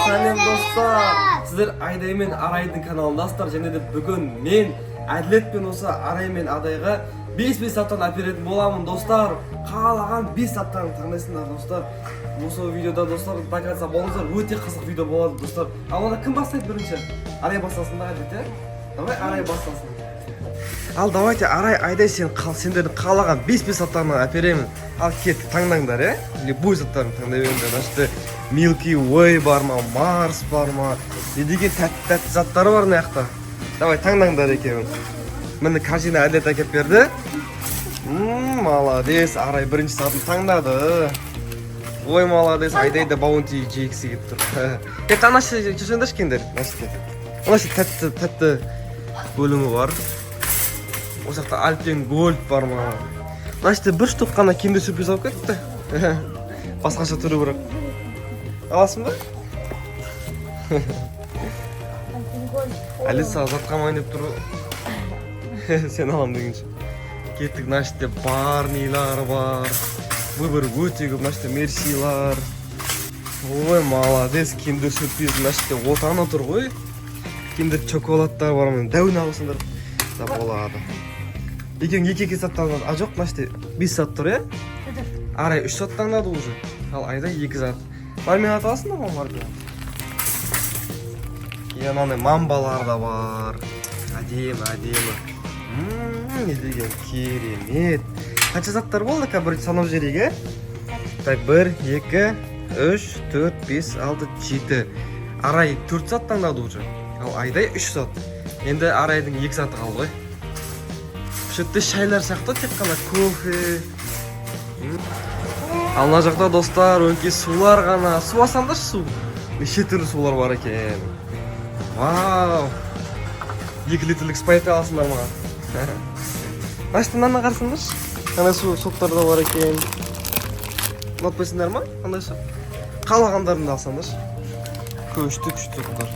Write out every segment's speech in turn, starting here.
Сәлем, достар! Сіздер Айдай мен Арайдың каналындасыздар және де бүгін мен Әділет пен осы Арай мен Адайға 5-5 заттан әперетін боламын, достар. Қалаған 5 заттан таңдайсыңдар, достар. Осы видеода, достар, до конца болыңыздар, өте қызық видео болады, достар. Ал онда кім бастайды бірінші? Арай бастасын да, Әділет, иә? Давай, Арай бастасын. Ал давайте, Арай, Айдай, сен қал, сендердің қалаған 5-5 заттарынан әперемін. Ал кеттік, таңдаңдар, иә? Любой заттарын таңдай беріңдер. Мына жерде Milky Way бар ма, Марс бар ма? Не деген тәтті тәтті заттар бар мына жақта. Давай, таңдаңдар екеуің. Міне, корзина Әділет әкеліп берді. Молодец, Арай бірінші затын таңдады. Ой, молодец, Айдай да Баунти жегісі келіп тұр. Е, ана жерде жүрсеңдерші, кеңдер. Мына жерде. Мына жерде тәтті тәтті бөлімі бар. Осы жақта Альпен Гольд бар ма? Мына жерде бір штук қана Киндер Сюрприз алып кетті. Басқаша түрі бірақ. Аласың ба? Әлі саған зат қалмайын деп тұр ғой. Сен алам дегенше. Кеттік, мына жерде Барнилар бар. Выбор өте көп, мына жерде Мерсилар. Ой, молодец, Киндер Сюрприз мына жерде отаны тұр ғой. Киндер шоколадтар бар, міне, дәуін алсаңдар да болады. Екеуің екі екі зат таңдады. А жоқ, мына жерде бес зат тұр, иә? Арай үш зат таңдады уже. Ал Айдай екі зат. Мармелад аласың ба, мармелад? Иә, мынандай мамбалар да бар. Әдемі, әдемі. Не деген керемет. Қанша заттар болды? Қазір бірінші санап жіберейік, иә? Так, бір, екі, үш, төрт, бес, алты, жеті. Арай төрт зат таңдады уже. Ал Айдай үш зат. Енді Арайдың екі заты қалды ғой. Бұл жерде шайлар сияқты, тек қана кофе. Ал мына жақта, достар, өңкей сулар ғана. Су алсаңдаршы, су. Неше түрлі сулар бар екен. Вау! 2 литрлік Спрайт аласыңдар маған. Настя, мынаны қарасаңдаршы. Қандай су, соктар да бар екен. Ұнатпайсыңдар ма? Қандай сок? Қалағандарыңды алсаңдаршы. Күшті күшті соктар.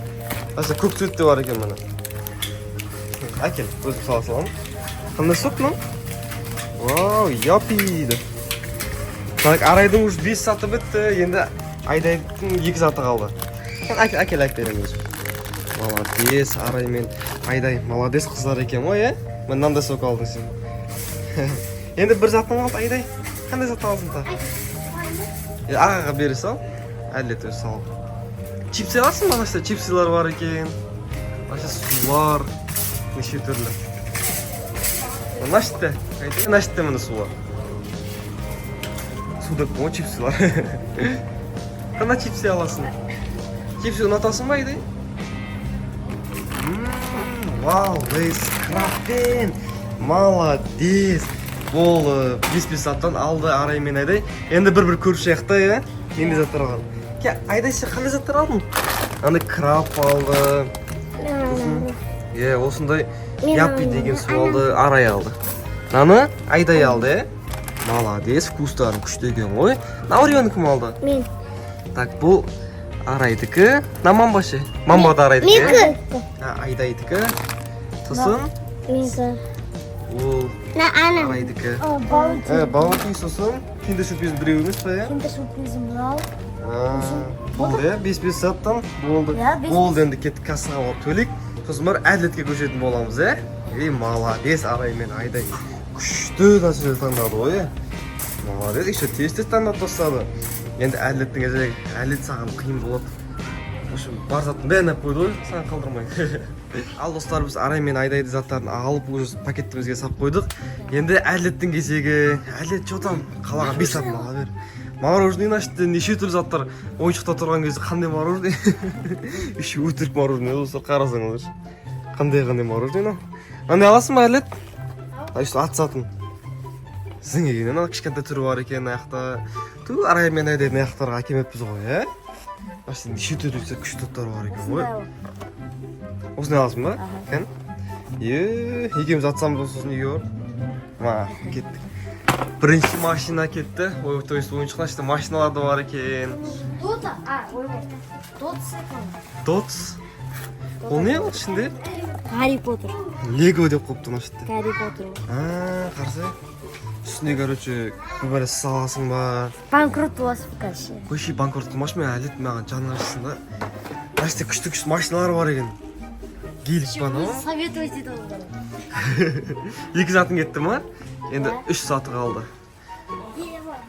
Настя, көк цвет те бар екен, міне. Әкел, өзім сала саламын. Қандай сок мынау? Вау, япи деп. Так, Арайдың уже бес заты бітті. Енді Айдайдың екі заты қалды. Әкел, әкел, әкел беремін өзім. Молодец, Арай мен Айдай, молодец қыздар екен ғой, иә? Міне, мынандай сок алдың сен. Енді бір затың қалды, Айдай. Қандай зат аласың тағы? Е, ағаға бере сал. Әділет өзі салып. Чипсы аласың ба? Мына чипсылар бар екен. Мына сулар неше түрлі. Мына жерде, Айдай, мына жерде, міне, сулар. Су деп қой, чипсылар. Қандай чипсы аласың? Чипсы ұнатасың ба, Айдай? Вау, Лейс крабпен. Молодец. Бұл бес бес заттан алды Арай мен Айдай. Енді бір-бір көріп шығайық та, иә? Нендей заттар алған? Ке, Айдай, сен қандай заттар алдың? Андай краб алды. Сосын, иә, осындай Мен Яппи алдым. деген су алды, Арай алды. Мынаны Айдай алды, иә? Молодец, вкустарың күшті екен ғой. Мына кім алды? Мен. Так, бұл Арайдікі. Мына мамба ше? Мамба да Арайдікі, иә? Менікі. А, Айдайдікі. Сосын Менікі. ол На ана. Арайдікі. Баунти. Ә, Баунти, сосын Киндер Сюрприз біреу емес па, иә? Киндер Сюрприз мынау. А, болды, иә, бес бес заттан болды. Иә, бес. Болды, енді кеттік, кассаға барып төлейік. Сосын барып Әділетке көшетін боламыз, иә? Ей, молодец, Арай мен Айдай күшті нәрселер таңдады ғой, иә? Молодец, еще тез тез таңдап тастады. Енді Әділеттің кезегі. Әділет, саған қиын болады. В общем, бар заттың бәрін алып қойды ғой, саған қалдырмай. Ал, достар, біз Арай мен Айдайды заттарын алып, уже пакетімізге салып қойдық. Енді Әділеттің кезегі. Әділет, че там? Қалаған бес затын ала бер. Мороженое, мына жерде неше түрлі заттар. Ойыншықта тұрған кезде қандай мороженое? Еще өтірік мороженое, достар, қарасаңыздаршы. Қандай қандай мороженое мынау? Андай аласың ба, Әділет? А, еще ат затын. Зың екен, ана кішкентай түрі бар екен мына жақта. Ту, Арай мен Айдай мына жақтарға әкелмеппіз ғой, иә? Мына жерде неше түрлі күшті заттар бар екен ғой. Осындай аласың ба? Кән? Е, екеуміз атсамыз, сосын үйге барып. Ма, кеттік. Бірінші машина кетті. Ой, то есть ойыншықтар ішінде машиналар да бар екен. Дота, а, ойбай. Дотс екен. Дотс. Ол не ол ішінде? Гарри Поттер. Лего деп қойыпты мына жерде. Гарри Поттер. А, қарасай. Үстіне, короче, бір бәле саласың ба? Банкрот боласың, короче. Қойшы, банкрот қылмашы, мен әлі маған жаның ашысын да. Мына жерде күшті күшті машиналар бар екен. Гелик па анау? Советовать етіп отыр. Екі затың кетті ма? Енді үш заты қалды.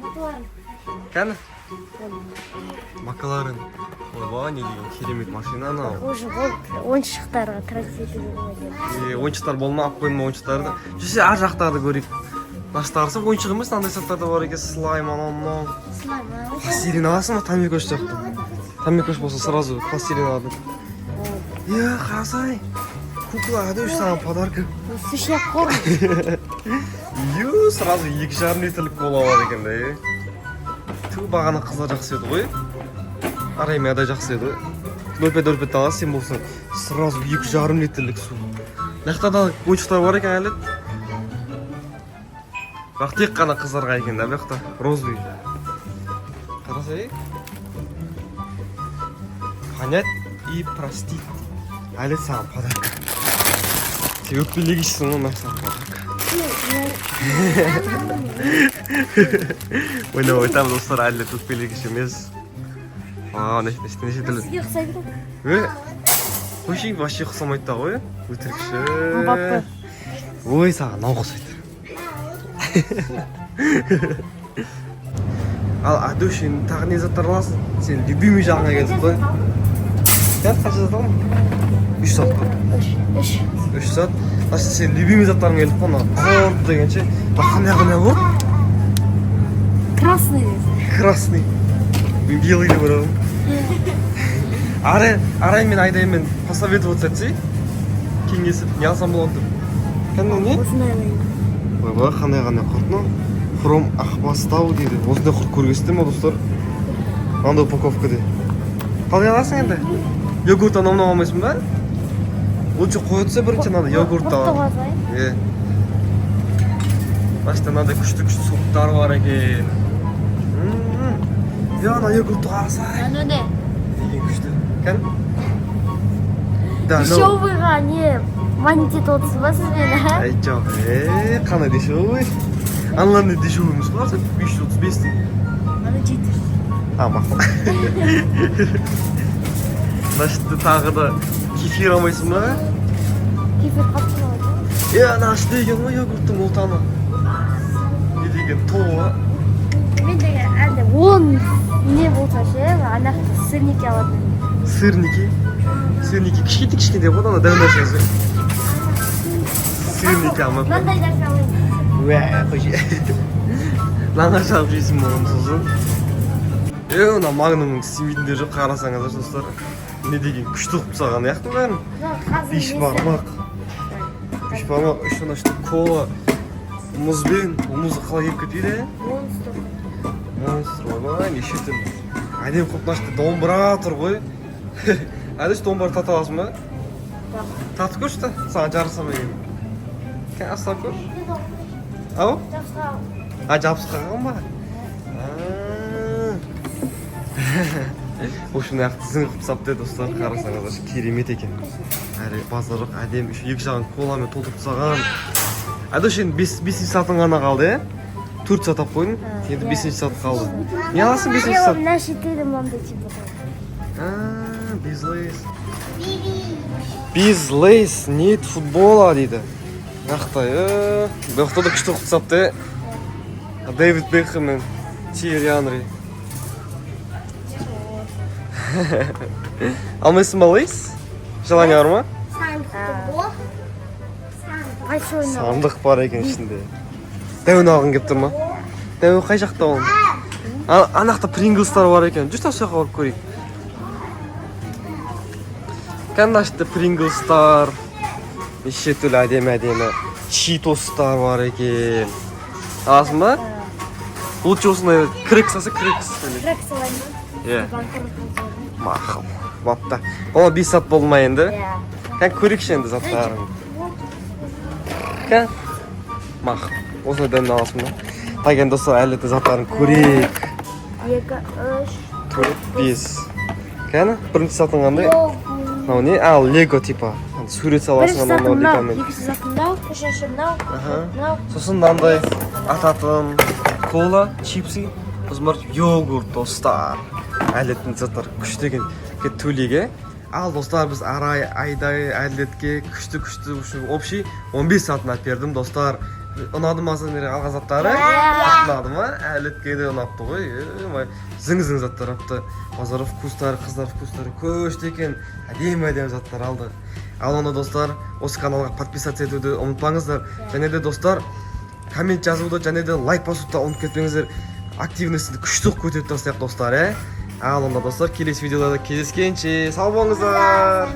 Макларен. Кәні? Макларен. Ойбай, не деген керемет машина анау. Уже болды, ойыншықтарға тратить етуге болады. Е, ойыншықтар болма, алып қойма ойыншықтарды. Жүрсе, ар жақтарды көрейік. Мына ойыншық емес, мынандай заттар да бар екен, слайм, анау мынау. Слайм. Пластилин аласың ба, тамекөш сияқты? Тамекөш болса, сразу пластилин алады. Е, қарасай. Кукла, әдеуіш саған подарка. Сушняк корм. Ю, сразу 2,5 литрлік кола бар екен да, е. Ту, бағана қыздар жақсы еді ғой. Арай мен адай жақсы еді ғой. 0,5 0,5 аласың, сен болсаң сразу 2,5 литрлік су. Мына жақта да ойыншықтар бар екен әлі. Бірақ тек қана қыздарға екен да, бұл жақта розовый. Қарасай. Понять и простить. Әлі саған подарка. Сен өкпелегішсің ғой, мына саған подарка. Ойнап айтамын, достар, әлі өкпелегіш емес. А, неше неше түрлі. Сізге ұқсайды ғой. Е, қойшы, вообще ұқсамайды да ғой, өтірікші. Мбаппе. Ой, саған мынау ұқсайды. Ал, Адуш, енді тағы не заттар аласың? Сен любимый жағыңа келдік қой. Иә, қанша зат алдың? Үш зат қой. Үш. Үш. Үш зат. Значит, сен любимый заттарың келдік қой, мына құрт деген ше. Мына қандай қандай құрт? Красный. Красный. Мен белый деп ойладым. Арай, Арай мен Айдаймен посоветоваться етсей, кеңесіп, не алсам болады деп. Кәдімгі не? Осындай алайын. Ойбай, қандай қандай құрт мынау? Хром Ақбастау дейді. Осындай құрт көргенсіздер ма, достар? Мынандай упаковкада. Қалай аласың енді? Йогурт анау мынау алмайсың ба? Лучше қоя тұрса, бірінші мынандай йогурт Құртты ал. қойсай. Е. Мына мынандай күшті күшті соктар бар екен. Е, ана йогуртты қарасай. Ана не? Деген күшті. Кән? Да, мынау- Дешевыйға не манить етіп отырсыз ба сіз мені, а? Ай, жоқ, е, қандай дешевый? Аналар не дешевый емес қой, 535 теңге. Ана 700. А, мақұл. Значит, тағы да кефир алмайсың ба? Кефир қатты болады. Е, ана ішінде екен ғой йогурттың отаны. Не деген тола. Мен деген әлде 10 не болса ше, ана жақта сырники алатын едім. Сырники. Сырники кішкентай кішкентай ғой, ана дәу нәрсесі. Сырники алмай. Мынандай нәрсе алайын. Уә, қойшы. Нанға жағып жейсің бұны сосын. Е, мына Магнумның істемейтіндері жоқ, қарасаңыздар, достар. Не деген күшті қылып тастаған яқтың бәрін. Мына қазір Бешбармақ. Бешбармақ, үш ана ішінде кола. Мұзбен, ол мұзды қалай киіп кетпейді? Монстр. Монстр, ойбай, неше түрлі. Әдемі қылып мына жерде домбыра тұр ғой. Әдіш, домбыра тарта аласың ба? Жоқ. Тартып көрші та, саған жарыса ма екен. Кәне, ұстап көрші. Ау? Жабысқа. А, жабысып қалған ба? А. В общем, мына жақты зың қылып тастапты, достар, қарасаңыздар, керемет екен. Әрі базар жоқ, әдемі, еще екі жағын коламен толтырып тастаған. Әдіш, енді бесінші сатың ғана қалды, иә? Төрт зат алып қойдың, енді бесінші зат қалды. Не аласың бесінші зат? Мына шетелде мынандай типа. А, без Лейс. Без Лейс нет футбола дейді. Мына е, бұл жақта да күшті қылып тастапты, е. Дэвид Бекхэм мен Тьерри Анри. Алмайсың ба Лейс? Желание бар ма? Қайсы ойын? Сандық бар екен ішінде. Дәуін алғың келіп тұр ма? Дәуі қай жақта оның? Ана жақта Принглстар бар екен. Жүрші, сол жаққа барып көрейік. Кәне, мына жерде Принглстар, неше түрлі әдемі әдемі Читостар бар екен. Аласың ба? Лучше осындай крекс алса, крекс. Крекс алайын ба? Иә. Банкрот болса. Мақұл. Бапта. О, бес зат болды ма енді? Иә. Кәне, көрейікші енді заттарын. Кәне. Мақұл. Осындай дәмін аласың ба? Так, енді, достар, әлі де заттарын көрейік. Екі, үш, Төрт, бес. Кәні, бірінші затың қандай? Мынау не? А, лего типа. Сурет Бірінші саласың анау. затым мынау, Легомен. екінші затым мынау, үшінші мынау, мынау. Сосын мынандай ататын кола, чипсы, сосын барып йогурт. Достар, Әділеттің заттары күшті екен. Кет, төлейік, иә. Ал, достар, біз Арай, Айдай, Әділетке күшті күшті, в общем, общий 15 затын алып бердім. Достар, ұнады ма сендерге алған заттары? Ұнады ма? Әділетке де ұнапты ғой. Ой, зың зың заттар алыпты. Базар вкустары, қыздар вкустары күшті екен, әдемі әдемі заттар алды. Ал онда, достар, осы каналға подписаться етуді ұмытпаңыздар және де, достар, коммент жазуды және де лайк басуды да ұмытып кетпеңіздер. Активностьті күшті қылып көтеріп тастайық, достар, иә. Ал онда, достар, келесі видеоларда кездескенше сау болыңыздар.